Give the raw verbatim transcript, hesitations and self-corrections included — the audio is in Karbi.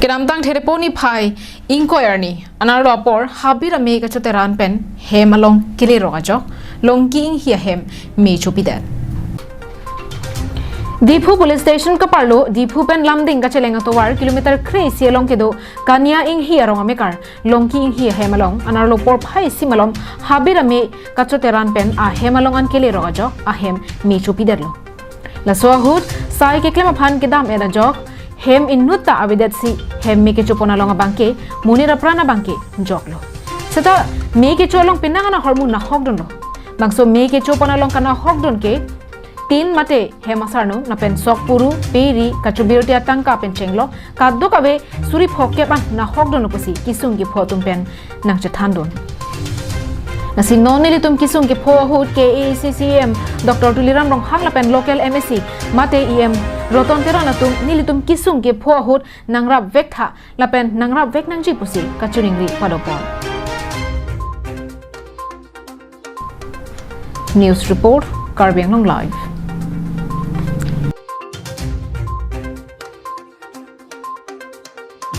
Kedamtang Therepo niphai ingkoi arni anerlo apor habit ame kachoteran pen hem along kelerok ajok Longki Inghi ahem me chopidet. Diphu Police Station kaparlo Diphu pen Lumding kacheleng atovar kilometer kre-isi along kedo Kania Inghi arong amekar Longki Inghi ahem along anerlo porphai isi malom habit ame kachoteran pen ahem along an kelerok ajok ahem me chopidetlo. Laso ahut sai keklem aphan kedam-et ajok hem inutta avedetsi hem me kechopon along abangke monit apran abangke joklo. Seta me kecho along penang an ahormu nahokdunlo. Bangso me kechopon along kanahokdun ke tin mate hem asarnung lapen sok puru, peri, kachobirti atangka pen chenglok kadokave suri phokep an nahokdunlo pusi kesung kepho atum pen nangchethandun. Lasi non nelitum kesung kepho ahut K A A C C E M Doctor Tuliram Ronghang lapen local M A C mate E M Roton Teron atum nelitum kesung kepho ahut nangrapvek tha lapen nangrapvek nangji pusi kachoningri padopon. News report, Karbi Anglong Live.